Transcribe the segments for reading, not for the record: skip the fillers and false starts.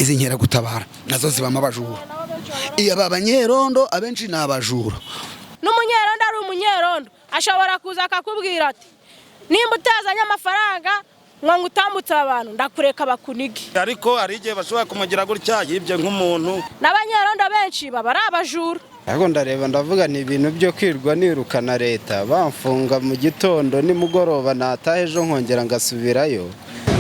Izi nkeragutabara nazo zibamo abajura. Iyo aba banyerondo abenshi ni abajura. N'umunyerondo ari umunyerondo ashobora kuza akakubwira ati: "Nimba utazanye amafaranga ngo utambutse abantu, ndakureka bakunige." Ariko hari igihe bashobora kumugira gutya yibye nk'umuntu. N'abanyerondo benshi baba ari abajura. Ariko ndareba ndavuga, ni ibintu byo kwirwa nirukana leta, bamfunga mu gitondo, nimugoroba nataha ejo nkongera ngasubirayo.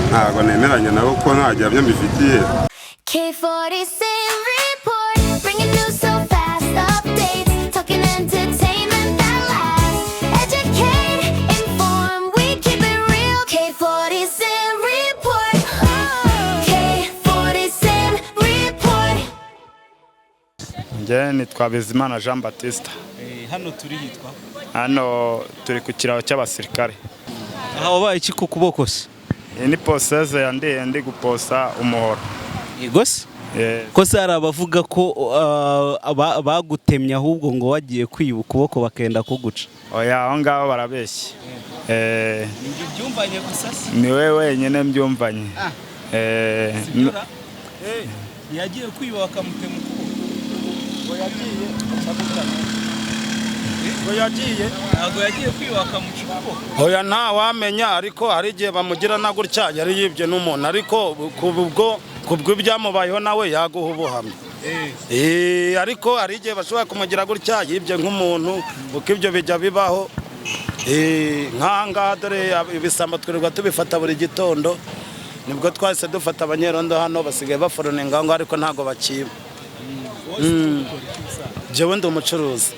Ntabwo nemeranya nabo ko nta gihamya mbifitiye. K40 Sim Report, bringing news so fast, updates, talking entertainment that lasts. Educate, inform, we keep it real. K40 Sim Report, K40 Sim Report. Njye nitwa Bizimana Jean Baptiste. Hano turi hitwa? Hano turi ku kiraro cy'abasirikare. Aha wabaye iki ku kuboko se? Iyi ni perceuse yandiye ndi guposa umuhoro. Yego se? Ko se hari abavuga ko bagutemye ahubwo ngo wagiye kwiba ukuboko bakenda kuguca? Oya, aho ngaho barabeshya. Ibyo byumvanye gusa se? Ni we wenyine mbyumvanye. Yagiye kwiba bakamutema ukuboko. Ngo yagiye, ngo yagiye. Ntabwo yagiye kwiba bakamuca ukuboko? Oya, nta wamenya, ariko hari igihe bamugira na gutya yari yibye n'umuntu, ariko kubwo kubw'ibyamubayeho nawe yaguha ubuhamya. Ariko hari igihe bashobora kumugira gutya yibye nk'umuntu, kuko ibyo bijya bibaho. Nk'aha ngaha dore ibisambo twirirwa tubifata buri gitondo. Nibwo twahise dufata abanyerondo hano, basigaye baforona ngaho, ariko ntabwo bakiba. Jewe ndi umucuruzi.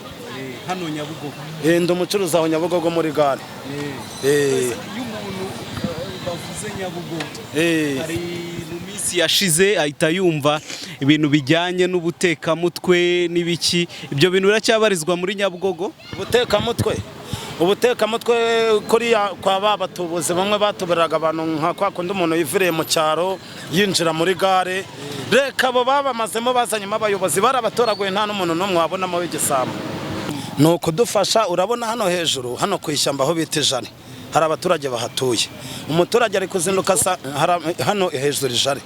Hano Nyabugogo? Ndi umucuruzi aho Nyabugogo muri gare. Iyo umuntu bavuze Nyabugogo, hari mu minsi yashize ahita yumva ibintu bijyanye n'ubutekamutwe n'ibiki. Ibyo bintu biracyabarizwa muri Nyabugogo? Ubutekamutwe, ubutekamutwe kuriya kwa ba batubuzi bamwe batuburiraga abantu, nka kwa kundi umuntu yiviriye mu cyaro yinjira muri gare. Reka, abo babamazemo, bazanyemo abayobozi barabatoraguye, nta n'umuntu n'umwe wabonamo w'igisambo. Ni ukudufasha. Urabona hano hejuru, hano ku ishyamba aho bita Ijari, hari abaturage bahatuye. Umuturage ari kuzinduka hano hejuru Ijari.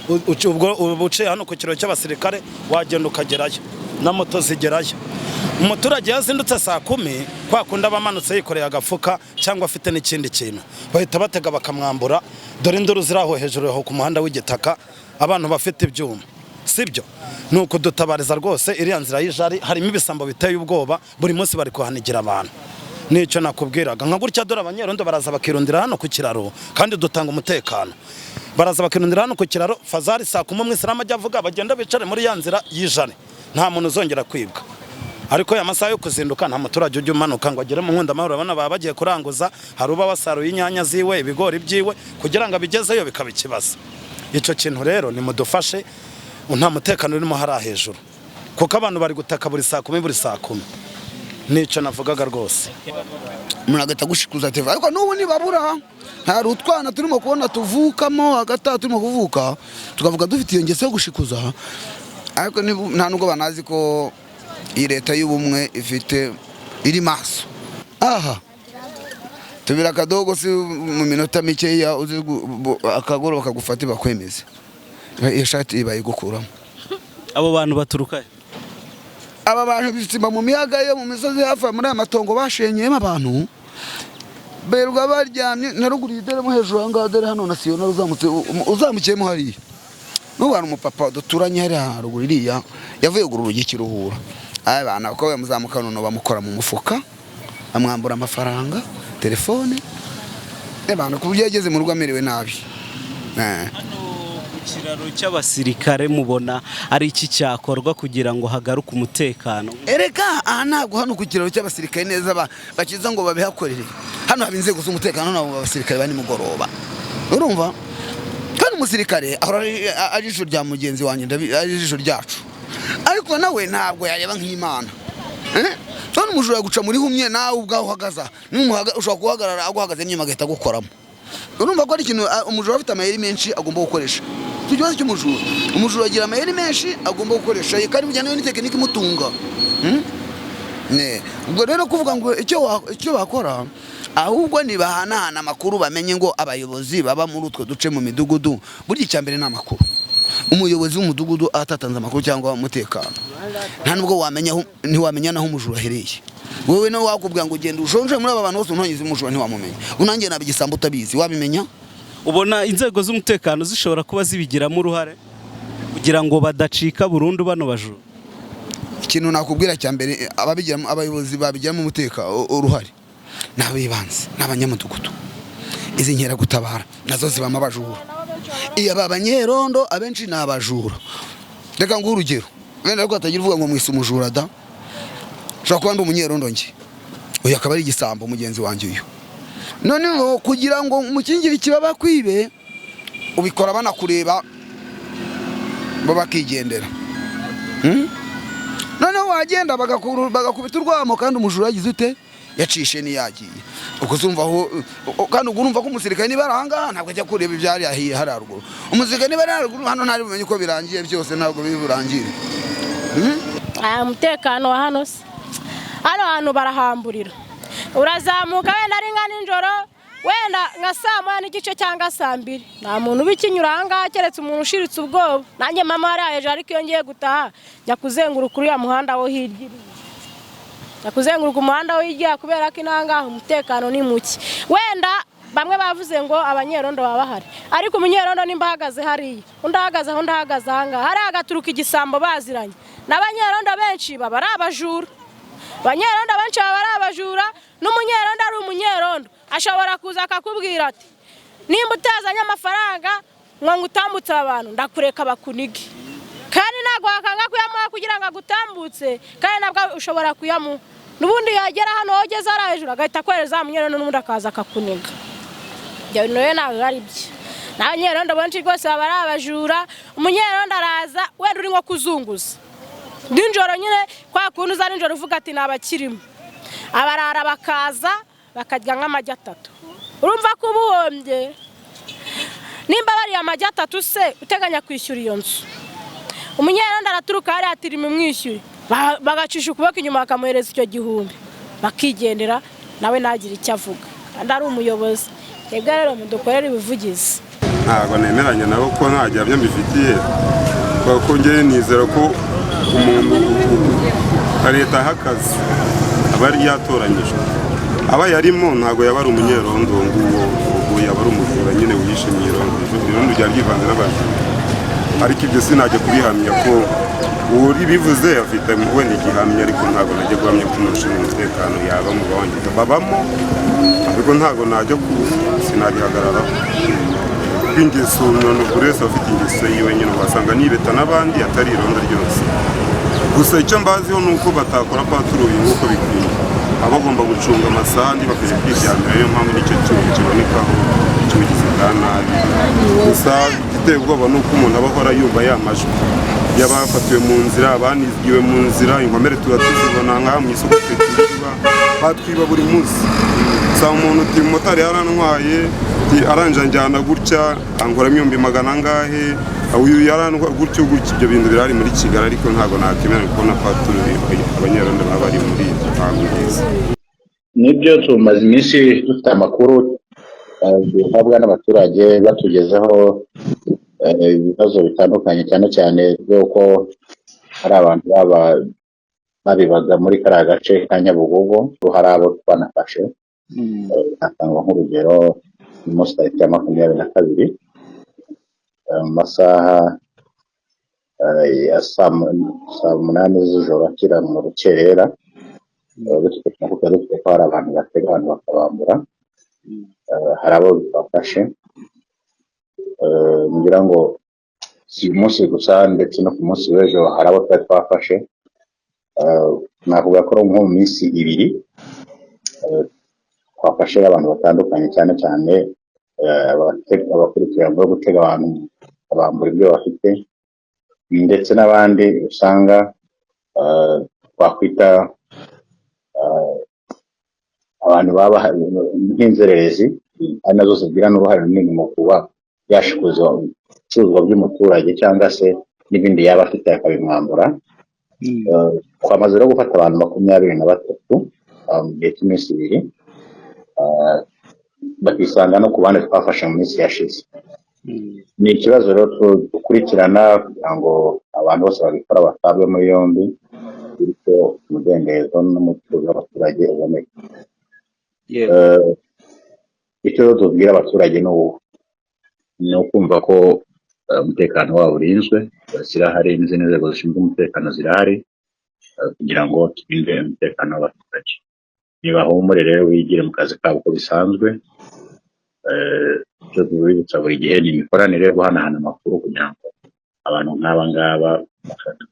Ubwo uba uciye hano ku kiraro cy'abasirikare, wagenda ukagerayo na moto zigerayo. Umuturage yazindutse saa 10, kwa kundi aba amanutse yikoreye agafuka cyangwa afite n'ikindi kintu, bahita batega bakamwambura. Dore induru ziri aho hejuru aho ku muhanda w'igitaka, abantu bafite ibyuma. Sibyo? Ni ukudutabariza rwose. Iriya nzira y'Ijari harimo ibisambo biteye ubwoba, buri munsi bari kuhanigira abantu. Nicyo nakubwiraga. Nka gutya dore abanyerondo baraza bakirundira hano ku kiraro, kandi dutanga umutekano. Baraza bakirundira hano ku kiraro fazari saa 10. Umwisilamu ajya avuga bagenda bicare muri ya nzira y'Ijari, nta muntu uzongera kwibwa. Ariko ya masaha yo kuzinduka, nta muturage ujya umanuka ngo agere mu Nkundamahoro. Urabona baba bagiye kuranguza, hari uba wasaruye inyanya ziwe, ibigori byiwe, kugira ngo abigezeyo bikaba ikibazo. Icyo kintu rero nimudufashe, nta mutekano urimo hariya hejuru, kuko abantu bari gutaka buri saa 10, buri saa 10. Nicyo navugaga rwose. Umuntu agahita agushikuza telefone. Ariko n'ubu ntibabura, hari utwana turimo kubona tuvukamo hagati aho, turimo kuvuka tukavuga dufite iyo ngeso yo gushikuza. Ariko nta nubwo banazi ko iyi leta y'ubumwe ifite iri maso. Aha tubira akadogo si mu minota mikeya uzi akagoroba kagufate bakwemeze, iyo shati bayigukuramo. Abo bantu baturuka he? Aba bantu bisimba mu miyaga yo mu misozi hafi muri aya matongo bashenyeyemo abantu, berwa baryamye na ruguru iyi. Dore mo hejuru aha ngaha, dore hano na siyona uzamutse, uzamukiyemo hariya. N'ubu hari umupapa duturanye hariya haruguru iriya, yavuye kugura urugi Kiruhura. Aya bana uko bamuzamuka noneho bamukora mu mufuka, bamwambura amafaranga, telefone abantu, ku buryo yageze mu rugo amerewe nabi. Hano ku kiraro cy'abasirikare mubona ari iki cyakorwa kugira ngo hagaruke umutekano? Erega aha ntabwo hano ku kiraro cy'abasirikare neza bakiza ngo babihakorere. Hano haba inzego z'umutekano, nabo abasirikare ba nimugoroba, urumva? Kandi umusirikare ahora ari ijisho rya mugenzi wanjye, ari ijisho ryacu, ariko nawe ntabwo yareba nk'Imana. Eh? None umujura yaguca muri humye, nawe ubwawe uhagaze aha. Ushobora guhagarara aguhagaze inyuma agahita agukoramo. Urumva ko ari ikintu umujura afite amayeri menshi agomba gukoresha. Icyo kibazo cy'umujura, umujura agira amayeri menshi agomba gukoresha, kandi burya nayo ni tekinike imutunga. Ne. Ubwo rero kuvuga ngo icyo bakora, ahubwo nibahanahana amakuru, bamenye ngo abayobozi baba muri utwo duce mu midugudu. Burya icya mbere ni amakuru. Umuyobozi w'umudugudu atatanze amakuru cyangwa umutekano, nta nubwo wamenya ntiwamenya naho umujura ahereye. Wowe nawe wakubwira ngo ugenda ushonje muri aba bantu bose untonyize umujura, ntiwamumenya. Unanjye naba igisambo utabizi, wabimenya? Ubona inzego z'umutekano zishobora kuba zibigiramo uruhare kugira ngo badacika burundu bano bajura? Ikintu nakubwira cya mbere, ababigiramo, abayobozi babigiramo umutekano uruhare ni ab'ibanze, ni abanyamudugudu. Izi nkeragutabara nazo zibamo abajura. Iyo aba banyerondo abenshi ni abajura. Reka nguhe urugero, wenda ariko hatagira uvuga ngo mwise umujura da. Ushobora kuba ndi umunyerondo njye, uyu akaba ari igisambo mugenzi wanjye uyu. Noneho kugira ngo umukingire ikibaba kwibe, ubikora banakureba, bo bakigendera. Noneho wagenda bagakubita urwamo, kandi umujura yagize ute? Yacishe niyagiye. Ubwo uzumva aho, kandi ubwo urumva ko umusirikare niba ari ahangaha ntabwo ajya kureba ibyari ahiye hariya haruguru. Umusirikare niba ari haruguru hano ntari bumenye uko birangiye byose, ntabwo biri burangire. Aya umutekano wa hano se, hano hantu barahamburira. Urazamuka wenda ari nka nijoro, wenda nka 1:30 cyangwa 2:00, nta muntu uba ukinyura aha ngaha keretse umuntu ushiritse ubwoba. Nanjye mama hariya hejuru, ariko iyo ngiye gutaha njya kuzenguruka uriya muhanda wo hirya iriya. Njya kuzenguruka umuhanda wo hirya kubera ko inaha ngaha umutekano ni muke. Wenda bamwe bavuze ngo abanyerondo baba bahari, ariko umunyerondo nimba ahagaze hariya, undi ahagaze aho, undi ahagaze aha ngaha, hariya hagaturuka igisambo baziranye. N'abanyerondo benshi baba ari abajura, abanyerondo benshi baba ari abajura. N'umunyerondo ari umunyerondo ashobora kuza akakubwira ati nimba utazanye amafaranga ngo ngutambutse abantu, ndakureka bakunige. Kandi ntabwo wakanga kuyamuha kugira ngo agutambutse, kandi nabwo ushobora kuyamuha. N'ubundi yagera hano wowe ugeze hariya hejuru agahita akohereza wa munyerondo, n'ubundi akaza akakuniga. Ibyo bintu rero ntabwo ari byo. N'abanyerondo benshi rwose baba ari abajura. Umunyerondo araza wenda uri nko kuzunguza nijoro nyine, kwa kuntu uza nijoro uvuga ati ntabakirimo, abarara bakaza bakarya nk'amagi 3. Urumva ko uba uhombye. Nimba bariye amagi 3 se uteganya kwishyura iyo nzu, umunyerondo araturuka hariya ati rimwe bagacisha ukuboko inyuma bakamuhereza icyo 1000, bakigendera, nawe ntagire icyo avuga kandi ari umuyobozi. Twebwe rero mudukorere ubuvugizi. Ntabwo nemeranya nabo ko nta gihamya mbifitiye, kuko njyewe nizera ko umuntu leta aha akazi aba yari yatoranyijwe, aba yarimo ntabwo yaba ari umunyerondo nguwo, ubwo yaba ari umujura nyine wihishe mu irondo, irondo ryari ryivanze n'abajura. Ariko ibyo sinajya kubihamya ko uri bivuze afite wenda igihamya, ariko ntabwo najya guhamya ko umuntu ushinzwe umutekano yaba mu bawangiza babamo, ariko ntabwo najya ku sinabihagararaho. Ingeso umuntu buri wese afite ingeso yiwe nyine, wasanga nibeta n'abandi atari irondo ryose. Gusa icyo mbaziho ni uko batakora paturuye nk'uko bikwiye, baba bagomba gucunga amasaha andi bakajya kwiryamira. Niyo mpamvu nicyo cyuho kibonekaho cy'ubugizi bwa nabi. Gusa igiteye ubwoba ni uko umuntu aba ahora yumva ya majwi y'abafatiwe mu nzira, abanigiwe mu nzira, inkomere tuba tuzibona nk'aha mu isoko twe turiba, batwiba buri munsi. Usanga umuntu uti umumotari yarantwaye, aranjanjana gutya anguramo 500 angahe, uyu yarantwaye gutyo gutyo. Ibyo bintu birahari muri Kigali, ariko ntabwo nakemera kubona patrouille abanyerondo baba bari muri ibyo ntabwo mbizi. Nibyo, tumaze iminsi dufite amakuru duhabwa n'abaturage batugezaho ibibazo bitandukanye, cyane cyane by'uko hari abantu baba babibaga muri kariya gace ka Nyabugogo, hari abo twanafashe. Natanga nk'urugero, umunsi tariki ya 22, mu masaha ya 8:00 z'ijoro akira mu rukerera, bityo dufite ko hari abantu batega abantu bakabambura. Hari abo bafashe, ngira ngo si uyu munsi gusa, ndetse no ku munsi w'ejo hari abo twari twafashe. Navuga ko nko mu minsi 2 twafashe abantu batandukanye, cyane cyane abakurikiranweho gutega abantu babambura ibyo bafite, ndetse n'abandi usanga twakwita abantu baba nk'inzererezi, ari nazo zigira n'uruhare runini mu kuba yashikuza ibicuruzwa by'umuturage cyangwa se n'ibindi yaba afite akabimwambura. Twamaze rero gufata abantu 23 mu gihe cy'iminsi 2, bakisanga no ku bandi twafashe mu minsi yashize. Ni ikibazo rero dukurikirana kugira ngo abantu bose babikora batabwe muri yombi, bityo umudendezo n'umutuzo w'abaturage uboneke. Icyo rero tubwira abaturage ni ukumva ko umutekano wabo urinzwe, zirahari n'izindi nzego zishinzwe umutekano zirahari, kugira ngo turinde umutekano w'abaturage. Nibahumure rero bigire mu kazi kabo uko bisanzwe. Icyo tubibutsa buri gihe ni imikoranire yo guhanahana amakuru kugira ngo abantu nk'aba ngaba bafatwe.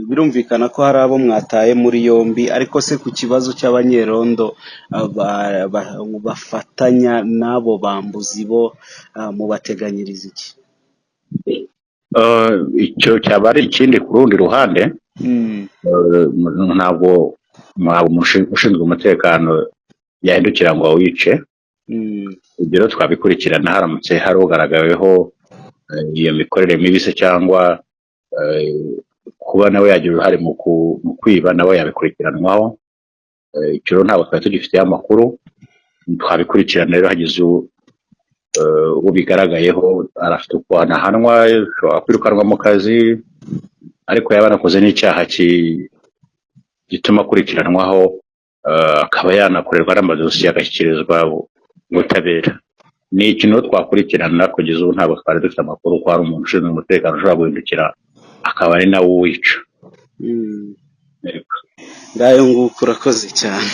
Birumvikana ko hari abo mwataye muri yombi, ariko se ku kibazo cy'abanyerondo bafatanya n'abo bambuzi bo, mubateganyiriza iki? Icyo cyaba ari ikindi ku rundi ruhande. Ntabwo ushinzwe umutekano yahindukira ngo awice. Ibyo rero twabikurikirana haramutse hari ugaragaweho iyo mikorere mibi se cyangwa kuba nawe yagira uruhare mu kwiba, nawe yabikurikiranwaho. Icyo rero ntabwo twari tugifitiye amakuru, twabikurikirana rero hagize ubigaragayeho arafite uko anahanwa, ashobora kwirukanwa mu kazi, ariko yaba anakoze n'icyaha gituma akurikiranwaho, akaba yanakorerwa n'amadosiye agashyikirizwa ubutabera. Ni ikintu twakurikirana, kugeza ubu ntabwo twari dufite amakuru ko hari umuntu ushinzwe umutekano ushobora guhindukira akaba ari nawe uwica. Ngayo nguko, urakoze cyane.